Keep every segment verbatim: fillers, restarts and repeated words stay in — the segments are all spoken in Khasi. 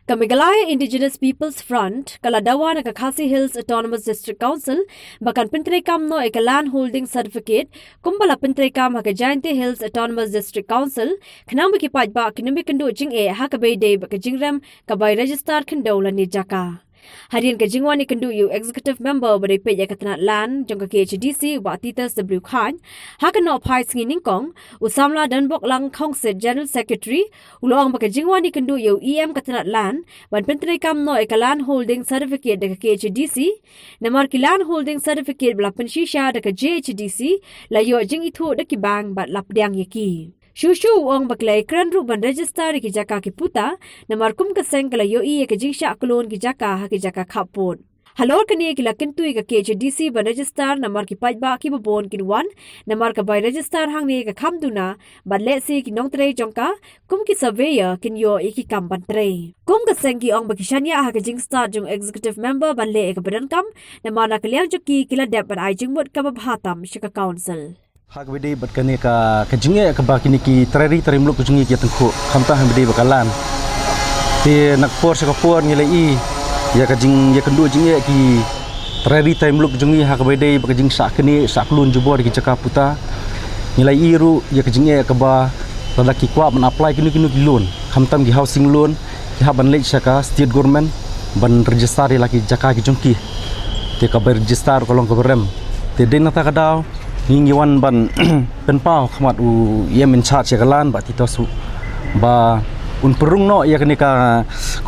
Ka Meghalaya Indigenous People's Front ka la dawa na ka Khasi Hills Autonomous District Council ba kan pyntreikam noh ïa ka Land Holding Certificate kumba la pyntreikam ha ka Jaintia Hills Autonomous District Council khnang ba ki paidbah kin ym ïakynduh jingeh ha kaba ïadei bad ka jingrem ka bai register khyndew lane jaka. Hadien ka jingwan ïakynduh ïa u Executive Member ba dei peit ïa ka tnat Land jong ka K H A D C, u Bah Titus W Chyne, ha ka Nohphai Sngi Nyngkong, u samla Donboklang Khongsit, General Secretary, u la ong ba ka jingwan ïakynduh ïa u E M ka tnat Land ban pyntreikam noh ïa ka Land Holding Certificate da ka K H A D C, namar ki Land Holding Certificate ba la pynshisha da ka J H A D C la ïoh jingithuh da ki bank bad la pdiang ïa ki. Shuh shuh u ong ba ki la ïakren ruh ban register ïa ki jaka ki puta, namar kum ka seng ka la ïohi ïa ka jingshah klun ki jaka ha ki jaka khappud. Halor kane ki la kyntu ïa ka K H A D C ban register namar ki paidbah kiba bun kin wan, namar ka bai register hangne ka kham duna, bad lehse ki nongtrei jong ka, kum ki surveyor, kin ïoh ïa ki kam ban trei. Kum ka seng ki ong ba ki shaniah ha ka jingstad jong Executive Member ban leh ïa kaba donkam, namar na ka liang jong ki ki la dep ban ai jingmut kaba bha tam sha ka Council. Ha kaba ïadei bad kane ka, ka jingeh kaba kine ki trai ri trai muluk jong ngi ki ïatyngkhuh, khamtam ha kaba ïadei bad ka Land. Te na ka por sha ka por ngi la ïohi ïa ka jingïakynduh jingeh ki trai ri trai muluk jong ngi ha kaba ïadei bad ka jingshah knieh shah klun jubor ki jaka puta. Ngi la ïohi ruh ïa ka jingeh kaba lada ki kwah ban apply kino kino ki loan, khamtam ki housing loan, ki hap ban leit sha ka State Government ban register ïa la ki jaka ki jong ki. Te ka bai register ka long kaba rem. Te dei na kata ka daw ngi ngi wan ban pynpaw khmat u E M in charge ïa ka Land, Bah Titus, ba un pynrung noh ïa kane ka,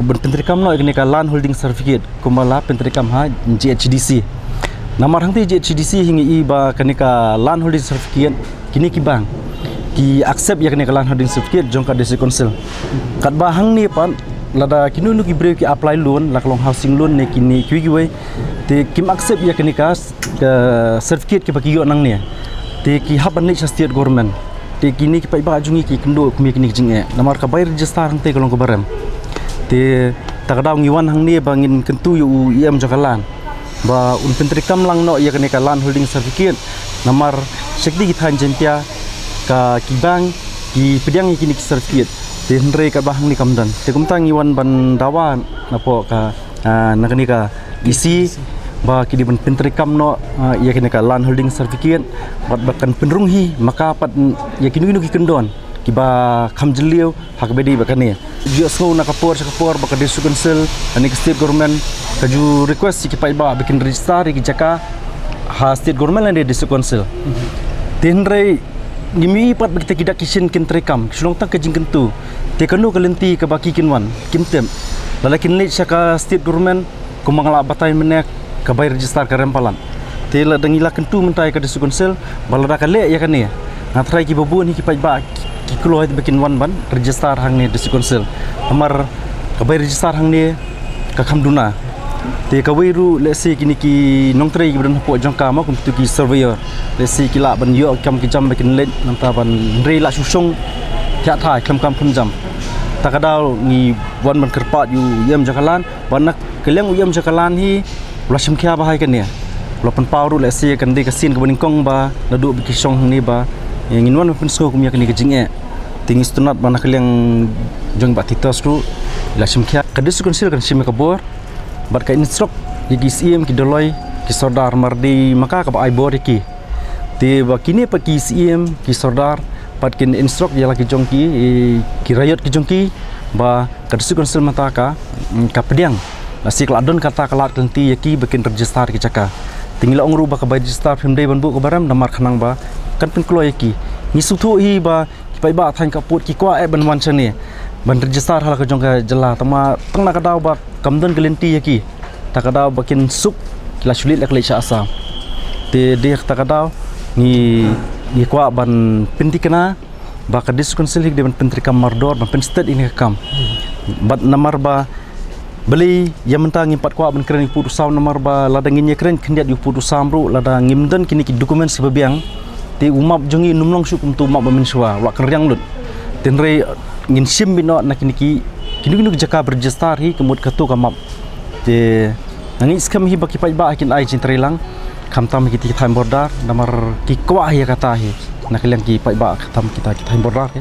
ban pyntreikam noh ïa kane ka Land Holding Certificate kumba la pyntreikam ha J H A D C. Namar hangtei J H A D C hi ngi ïohi ba kane ka Land Holding Certificate kine ki bank ki accept ïa kane ka Land Holding Certificate jong ka District Council. Katba hangne pat lada kino kino ki briew ki apply loan, la ka long housing loan ne kine kiwei kiwei, te kim accept ïa kane ka, ka certificate kiba ki ïoh nangne. Te ki hap ban leit sha State Government. Te kine ki paidbah jong ngi ki kynduh kum ïa kine ki jingeh namar ka bai register hangtei ka long kaba rem. Te kata ka daw ngi wan hangne ba ngin kyntu ïa u E M jong ka Land ba un pyntreikam lang noh ïa kane ka Land Holding Certificate. Namar sha kine ki thaiñ Jaintia ka, ki bank ki pdiang ïa kine ki certificate. Te hynrei katba hangne kam don. Te kumta ngi wan ban dawa napoh ka, ah, na kane ka D C ba ki dei ban pyntreikam noh, ah, ïa kane ka Land Holding Certificate bad ba kan pynrung hi ma ka pat ïa kino kino ki kyndon kiba kham jylliew ha kaba ïadei bad kane. Ju ïohsngew na ka por sha ka por ba ka District Council lane ka State Government ka ju request ïa ki paidbah ba kin register ïa ki jaka ha State Government lane District Council. Te hynrei ngim ïohi pat ba kita ki dak ki shin kin treikam, ki shu long tang ka jingkyntu. Te kano ka lynti kaba ki kin wan, kim tip. Lada kin leit sha ka State Government, kumba nga la batai mynne, ka bai register ka rem palat. Te lada ngi la kyntu mynta ïa ka District Council ba lada ka leh ïa kane, nga tharai kiba bun hi ki paidbah ki, ki kloi ba kin wan ban register hangne District Council. Namar ka bai register hangne ka kham duna. Te kawei ruh lehse kine ki nongtrei kiba don hapoh jong ka mo, kum kito ki surveyor, lehse ki lah ban ïoh kam ki jam ba kin leit, nangta ban hynrei la shu shong thiah thai khlem kam khlem jam. Kata ka daw ngi wan ban kyrpad ïa u E M jong ka Land ba na ka liang u E M jong ka Land hi u la shim khia bha ïa kane. U la pynpaw ruh lehse kan dei ka sien kaba nyngkong ba naduh ba ki shong hangne ba, eh, ngin wan ban pynsngew kum ïa kane ka jingeh. Te ngi sngewtynnat ba na ka liang jong Bah Titus ruh la shim khia. Ka District Council kan shim ïa ka bor bad ka instruct ïa ki Syiem, ki Doloi, ki Sordar, namar dei ma ka kaba ai bor ïa ki. Te ba kine pat ki Syiem, ki Sordar pat kin instruct ïa la ki jong ki, eh, ki raïot ki jong ki ba ka District Council mynta ka, mm, ka pdiang. Lehse ka la don kata ka lad ka lynti ïa ki ba kin register ki jaka. Te ngi la ong ruh ba ka bai register phim dei ban buh kaba rem namar khnang ba kan pynkloi ïa ki. Ngi sngewthuh hi ba ki paidbah thaiñ khappud ki kwah eh ban wan shane ban register ha la ka jong ka jylla, tangba tang na ka daw ba kam don ka lynti ïa ki. Kata ka daw ba kin suk ki la shu leit la ka leit sha Assam. Te dei kata ka daw ngi, ngi kwah ban pynthikna ba ka District Council hi ka dei ban pyntreikam mardor, ban pynsted ïa kane ka kam. Bad namar ba balei ïa mynta ngim pat kwah ban kren ïa u pud u sam, namar ba lada ngin ïa kren khyndiat ïa u pud u sam ruh, lada ngim don kine ki documents kiba biang, te u map jong ngi un ym long shuh kum uto u map ba mynshuwa, u la kynriang lut. Te hynrei ngin shim beit noh na kine ki, kino kino ki jaka ba register hi ka mut kato ka map. Te nga ngeit skhem hi ba ki paidbah kin ai jingtreilang khamtam ha kita ki thaiñ border, namar ki kwah hi ïa kata hi na ka liang ki paidbah khamtam kita ki thaiñ border hi.